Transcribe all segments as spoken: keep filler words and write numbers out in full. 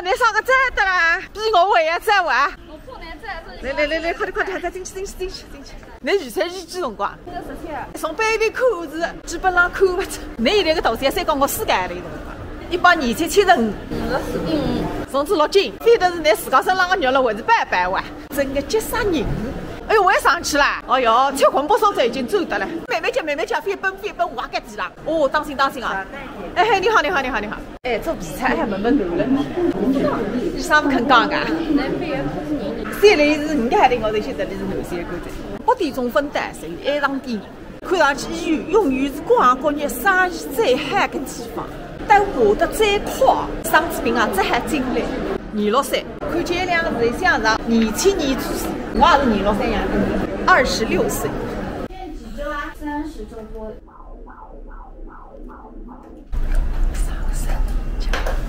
侬上个赞得啦，比我还要赞哇！我不能赞，这是来来来来，快点快点，快点，进去进去进去进去。侬预算是几辰光？这十天。从背面看是基本上看勿出。侬现在个大小三讲我世界里辰光，一百二十七人，嗯，从此落进，反正是侬自家身浪个肉了，还是白白哇，真个急煞人。哎哟，我也上去啦！哎哟，七魂八魄早已经走得了，慢慢叫，慢慢叫，飞奔飞奔，我还该地了。 哦，当心当心啊！哎嘿，你好你好你好你好！哎，做皮菜还蛮蛮难了。你啥勿肯讲噶？三类是人家还得我头晓得你是哪些个的。八点钟分担，所以一上点，看上去医院用于是各行各业生意最好个地方，但活得最快，生仔病啊，只好进来。二六三，看见两个人相像，年轻年纪，我也是二六三样子，二十六岁。 三十周多。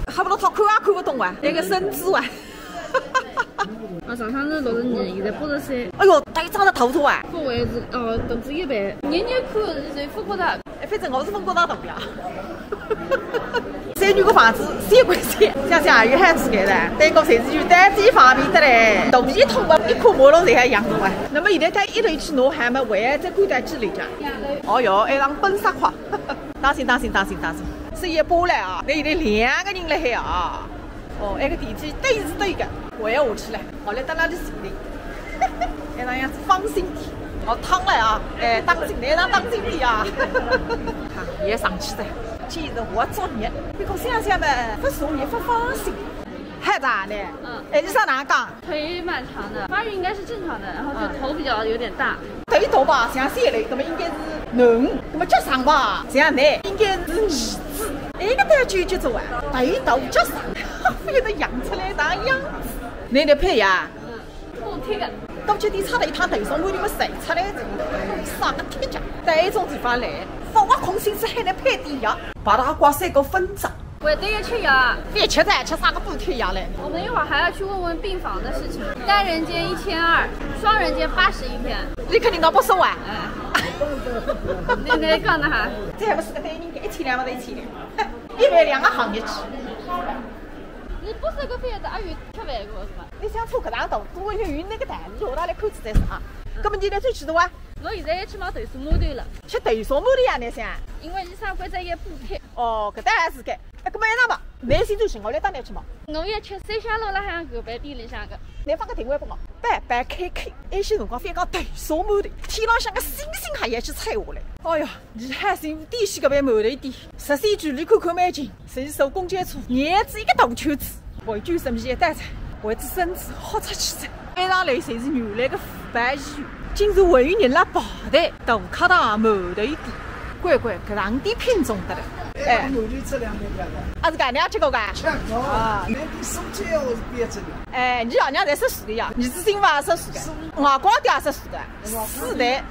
还不能说看也看不懂啊，那个生字啊。啊，上趟是六十二，现在八十三。哎哟，大一张的头头啊！不为是，哦，等于一倍。年年看，谁不觉得？哎，反正我是分过大头呀。 三女个房子，三块钱，想想也有好处个噻。对过侪是有单间方便的嘞，肚皮一痛吧，一颗马桶侪还养着啊。那么现在到一楼去拿还嘛，还要再过到几楼去啊？哦哟，还让奔杀快！当心当心当心当心，是一波来啊！那现在两个人了还啊！哦，那个电梯对是对个，我要下去了。 好嘞，到哪里是的？哎，那样子放心点。好，烫了啊！哎，当心点，那当心点啊！啊，也上去的，其实我作孽，不过想想嘛，不容易，不放心。还咋呢？嗯。哎，你上哪讲？腿蛮长的，发育应该是正常的，然后就头比较有点大。嗯。头大吧，像小嘞，那么应该是囡，那么脚长吧，像你应该是儿子。哎，个大舅舅做啊，头大脚长，非得养出来当样子。 侬得配呀？嗯，补贴个。到底差了一趟头上我就没晒出来，这个啥个贴脚？到一种地方来，发挖空心思还能配点药，把它刮晒个分账。我等一吃药啊。别吃噻，吃啥个补贴药嘞？我们一会儿还要去问问病房的事情，单人间一千二，双人间八十一天。你肯定搞不收啊？哎，那那干的哈？这还不是个单人间，一千两嘛，一千两，一万两个行业去。你不是个骗子，阿有吃饭过是吧？ 你想错搿趟道，我有那个道理，我拿来看仔再说啊。搿么你来最吃的哇？我现在要去买豆沙馒头了。吃豆沙馒头呀，你想？因为医生关照要补铁。哦，搿倒也是个。哎，搿么一样吧，侬先走去，我来带侬去买。我要吃三香路浪向搿爿店里向个。侬发个定位拨我，拜拜开开，一歇辰光翻到豆沙馒头，天浪向个星星还要去采下来。哎哟，你还是有点西搿爿馒头店，实际距离看看蛮近。 随手弓箭处，捏仔一个大圈子，回转身边一带仔，为仔孙子豁出去仔。一上来侪是原来个腐败医院，竟然还有人辣排队，大客堂馒头店。乖乖，搿上点品种得了。哎，馒头质量蛮高的。啊，是搿能样吃过个？吃过。啊。侬比苏州我是标准的。哎，你爷娘侪说书的呀，儿子新房也说书的，外公爹也说书的，四代。